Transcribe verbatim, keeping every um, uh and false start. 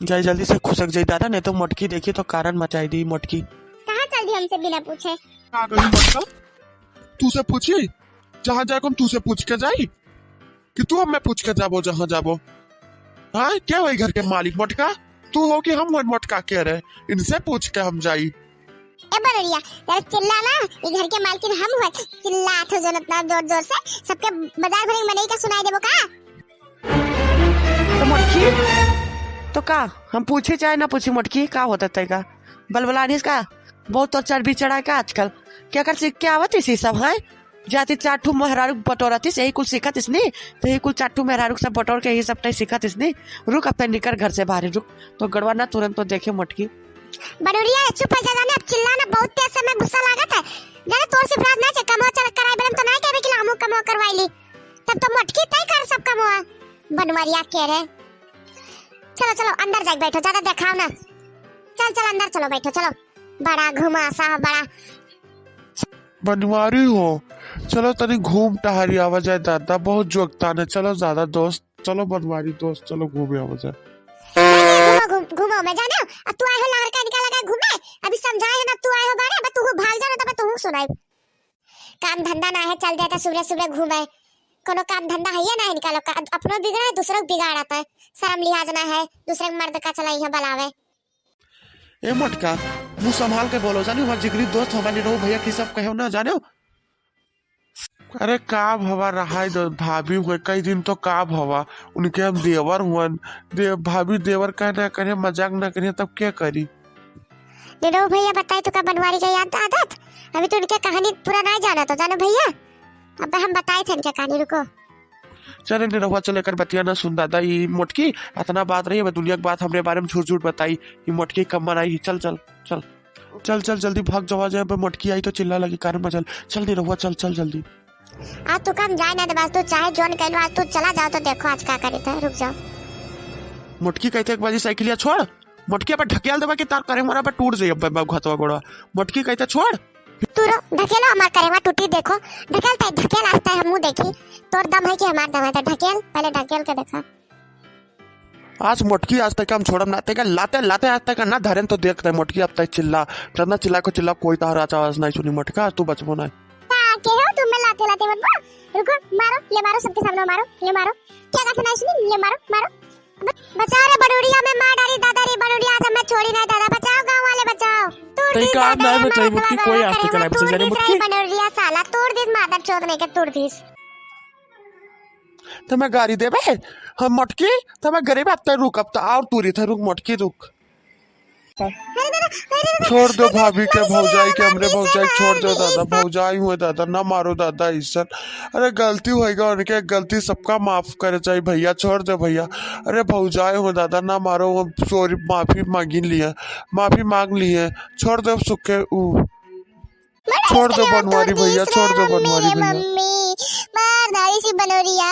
जाई जल्दी से खुसक जाई दादा, नहीं तो मोटकी देखी तो कारण मचाई दी मोटकी। कहाँ चल दी हमसे बिना पूछे? का कही मोटका? तू से पूछी? जहाँ जाए हम तू से पूछ के जाई? कि तू हमें पूछ के जाबो जहाँ जाबो? हाँ, क्या वही घर के मालिक मोटका? तू हो कि हम हो मोटका के रहे? इनसे पूछ के हम जाई। ए बनोरिया, तेरे चिल्ला ना, ये घर के मालकिन हम हुए, चिल्लात हो जौन इतना जोर जोर से, सबके बाजार भरे मनई का सुनाई देबो का? तो मोटकी, तो का हम पूछी चाहे ना पूछी मोटकी, का होता तय का? बलबलानिस का? बहुत तो चर्बी चढ़ा का आजकल? क्या कर सीख के आवत इसी सब है? जाति चार ठू मेहरारू बटोरतिस, यही कुल सीखतिस नी, तो यही कुल चार ठू मेहरारू सब बटोर के यही सब तय सीखतिस नी। रुक, अब तय निकर घर से बाहर, रुक, तो गड़वा ना तुरंत तो देखे मोटकी। बनोरिया, चुप हो जा, जाने, अब चिल्ला ना, बहुत तेज से मैं गुस्सा लागत है। जाने, तोर से अपराध ना छे, कमवा चल कराई बरन तो ना कहबे कि हमहू कमवा करवाई ली। तब तो मोटकी तय कर सब कमवा। बनवरिया के रे। चलो, चलो, अंदर जाके बैठो, ज्यादा देखाओ ना। चल, चल, अंदर चलो, बैठो, चलो। बड़ा घुमासा, बड़ा। बनवारी हो, चलो तनी घूम टहरी आवा जाए दादा, बहुत जोगतान है। चलो दादा दोस्त, चलो बनवारी दोस्त, चलो घूमे आवा जाए। नहीं, नहीं, घूमो, घूम, घूमो, मैं जाने। अब तू आए हो लहर का इनका लगा घूमे, अभी समझाए हो ना, तू आए हो बारे, अब तू भाग जाओ ना, तब तू सुनाई। काम धंधा ना है, चल देता सुबह सुबह घूमे। कोनो काम धंधा है ये ना इनका लोग का, अपनो बिगड़ा है, दूसरों को बिगाड़ता है। शर्म लिहाज ना है, दूसरे के मर्द का चला यहाँ बलावे। ए मोटका, मुँह संभाल के बोलो, जाने हमार जिगरी दोस्त हमार निरहू भैया की सब कहो ना, जाने। अरे का भवा, रहाई दो, भाभी हुए, कई दिन तो का भवा, उनके हम देवर हुअन, दे-, भाभी देवर का ना करे, मजाक ना करे, तब क्या करी? निरहू भैया बताई तो का बनवारी के याद आदत? अभी तो उनके कहानी पूरा ना जाना तो, जानो भैया, अब हम बताई थे इनके कहानी, रुको। चले निरहुआ, चल एकर बतिया ना सुन दादा, ई मोटकी अतना बात रही, अब दुनिया के बात हमरे बारे में झूठ झूठ बताई, ई मोटकी कम बनाई, चल, चल, चल। चल, चल, जल्दी भाग जावा जाए, अब मोटकी आई तो चिल्ला लगी, कारण बचल। चल निरहुआ, चल, चल जल्दी। आज तू कम जाए ना, तो बस तू चाहे जोन कह लो, आज तू चला जाओ तो देखो आज का करे थे, रुक जाओ। मोटकी कहते एक बाजी साइकिलिया छोड़, मोटकी अब ढकेल देबा कि तार करे मोरा पे टूट जाई, अब घतवा गोड़वा। मोटकी कहते छोड़। तू रो, ढकेलो, हमार करेवा टूटी, देखो। ढकेल तय, ढकेल आज तय हमहू देखी। तोर दम है कि हमार दम है, तो ढकेल, पहले ढकेल के देखा। आज मोटकी आज तक हम छोड़म ना, तेका लाते, लाते आज तक ना धरेन तो देखते मोटकी, अब तक चिल्ला, जितना चिल्ला को चिल्ला, कोई तार आवाज नहीं सुनी मोटका, आज तू बचबो ना। का के हो तुम में लाते, लाते मत बोल। रुको, मारो, ले मारो, सबके सामने मारो, ले मारो। क्या कहते नहीं सुनी, ले मारो, मारो। ब-, बचाओ रे बनोरिया, मैं मार डाली दादा रे बनोरिया, आज हमें छोड़ी नहीं दादा, बचाओ गाँव वाले बचाओ। तूर तई दीस का दादा, नाम मैं बचाई मार मुटकी, कोई आज तक करेवा, नहीं बचाई तूर दीस रे मुटकी। बनोरिया साला, तूर दीस मादर चोद नहीं के तूर दीस। तो मैं गारी देबे, हम मोटकी, तो मैं गरीब अब तक रुक, अब तो और तूरी थे, रुक मोटकी रुक। अरे दादा, अरे दादा, छोड़ दो अरे भाभी के, दादा, भौजाई के, हमरे भौजाई छोड़ दो दादा, भौजाई हुए दादा, ना मारो दादा ऐसन। अरे गलती होइगा उनके, गलती सबका माफ करे चाहिए भैया, छोड़ दे भैया। अरे भौजाई हुए दादा, ना मारो, हम सॉरी, माफी मांगी लिए, माफी मांग लिए, छोड़ दे सुखे ऊ। छोड़ दे बनवारी भैया, छोड़ दे बनवारी भैया। मम्मी, मार डाली सी बनोरिया।